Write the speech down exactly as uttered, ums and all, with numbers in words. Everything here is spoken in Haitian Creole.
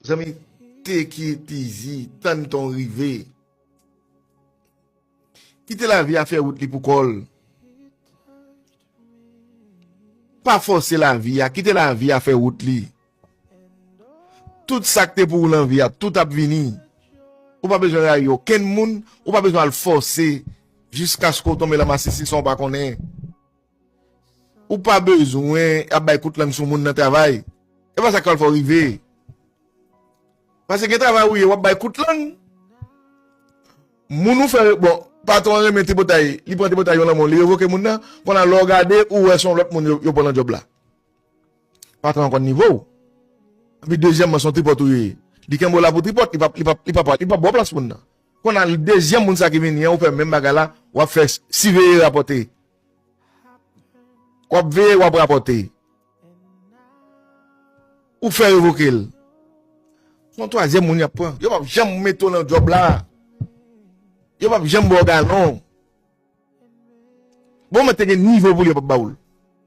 Zanmi, take it easy, tann tan w rive. Kite lavi a fè wout li pou kò l. Pa fòse lavi a, kite lavi a fè wout li. Tout sa k te pou ou nan vi a, tout ap vini. Ou pa bezwen rayi okenn moun, ou pa bezwen al fòse jiskaske w tonbe nan masisi san w pa konnen. Ou pa bezwen ap bay kout lang sou moun nan travay. E pa sa k pral fè w rive. Paske gen travay ou ye, w ap bay kout lang. Moun ou fè, bon, patwon an renmen tripotay, li pran tripotay yon lanmò, li revoke moun nan, kounye a lè w gade, ou wè se yon lòt moun yo, yo pran nan djòb la. Patwon an konn nivo w. Epi dezyèmman, se yon tripòt ou ye. Li kenbe w la pou tripòt, li p ap, li p ap, li p ap, li p ap ba w plas moun nan. Kounye a dezyèm moun sa ki vini an, ou fè menm bagay la, w ap fè siveye rapòte. W ap veye, w ap rapòte. Ou fè revoke l. Se yon twazyèm moun y ap pran. Yo p ap janm mete w nan djòb la. Yo p ap janm ba w galon. Bon, mwen te gen nivo pou li, yo p ap ba w l.